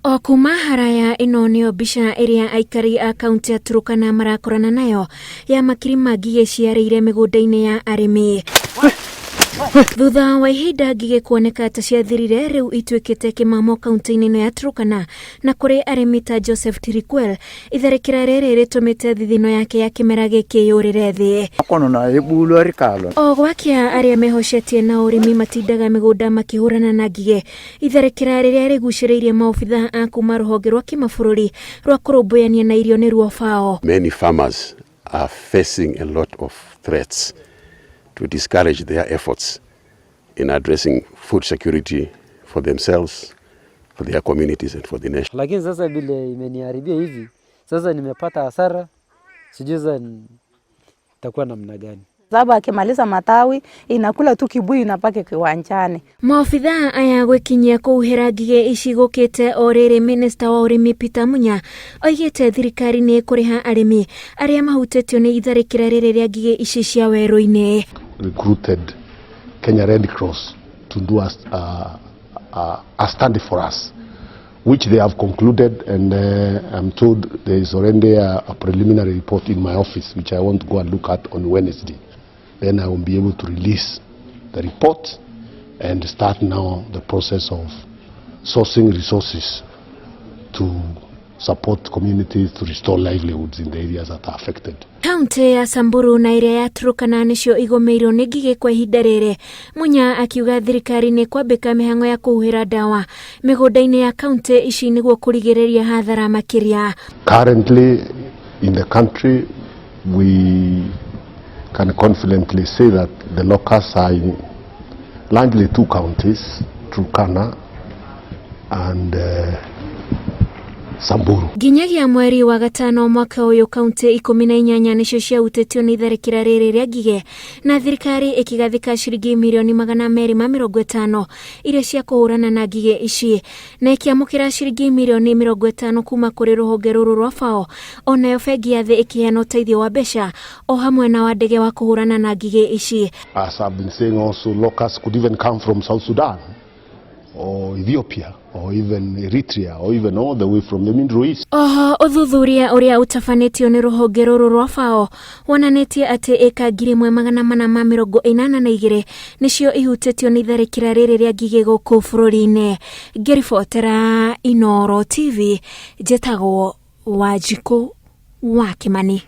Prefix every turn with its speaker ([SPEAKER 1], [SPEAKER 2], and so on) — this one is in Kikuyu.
[SPEAKER 1] O kuma haraya ĩno nĩyo mbica ĩrĩa aikari a kaunti ya Turkana marakorana nayo ya makiri ma ngigĩ ciarĩire mĩgũnda-inĩ ya arĩmi. Thutha wa ihinda ngigĩ kuoneka ta ciathirire, rĩu ituĩkĩte kĩmamo kaunti-inĩ ĩno ya Turkana na kũrĩ arĩmi ta Joseph Tirikwel, itharĩkĩra rĩrĩ rĩtũmĩte thithino yake ya kĩmera gĩkĩ yũrĩre thĩ. O gwakĩa arĩa mehocetie na ũrĩmi matindaga mĩgũnda makĩhũrana na ngigĩ. Itharĩkĩra rĩrĩa rĩgucĩrĩirie maobitha a kuma rũhonge rwa kĩmabũrũri rwa kũrũmbũyania na irio nĩruo FAO.
[SPEAKER 2] Many farmers are facing a lot of threats to discourage their efforts in addressing food security for themselves, for their communities and for the nation.
[SPEAKER 3] Lakini sasa vile imeniharibia hivi, sasa nimepata hasara, sijui sasa itakuwa namna gani.
[SPEAKER 4] Sababu akimaliza matawi inakula tu kibuyu inabaki kiwanjani.
[SPEAKER 1] Maobithaa aya gwĩkinyia kũhuhĩra ngigĩ ici gũkĩte o rĩrĩ minista wa ũrĩmi Peter Munya oigĩte thirikari nĩ ĩkũrĩha arĩmi arĩa mahutĩtio nĩ itharĩkĩra rĩrĩ rĩa ngigĩ ici cia werũ-inĩ.
[SPEAKER 5] Recruited Kenya Red Cross to do a study for us, which they have concluded, and I'm told there is already a preliminary report in my office, which I want to go and look at on Wednesday. Then I will be able to release the report and start now the process of sourcing resources to support communities to restore livelihoods in the areas that are affected.
[SPEAKER 1] Kaunti ya Samburu na ĩrĩa ya Turkana nĩcio igũmĩirwo nĩ ngigĩ kwa ihinda rĩrĩ. Munya akiuga thirikari nĩ kwambĩka mĩhang'o ya kũhuhĩra ndawa mĩgũnda-inĩ ya kaunti ici nĩguo kũrigĩrĩria hathara makĩria.
[SPEAKER 5] Currently in the country, we can confidently say that the locusts are in largely two counties, Turkana and Samburu.
[SPEAKER 1] Nginyagia mweri wa gatano mwaka ũyũ, kaunti 18 nĩcio ciahutĩtio nĩ itharĩkĩra rĩrĩ rĩa ngigĩ, na thirikari ĩkĩgathĩka ciringi mirioni 250 iria cia kũhũrana na ngigĩ ici, na ĩkĩamũkĩra ciringi mirioni 50 kuma kũrĩ rũhonge rũrũ rwa FAO. Onayo bengi ya thĩ ĩkĩheana ũteithio wa mbeca o hamwe na wa ndege wa kũhũrana na ngigĩ ici.
[SPEAKER 5] As I've been saying also, locusts could even come from South Sudan or Ethiopia or even Eritrea or even all the way from the Middle East.
[SPEAKER 1] Oho ũthuthuria ũrĩa ũtabanĩtio nĩ rũhonge rũrũ rwa FAO wonanĩtie atĩ ĩka 1482 nĩcio ihutĩtio nĩ itharĩkĩra rĩrĩ rĩa ngigĩ gũkũ bũrũri-inĩ. Ngĩribotera Inoro TV, njĩtagwo Wanjikũ wa Kĩmani.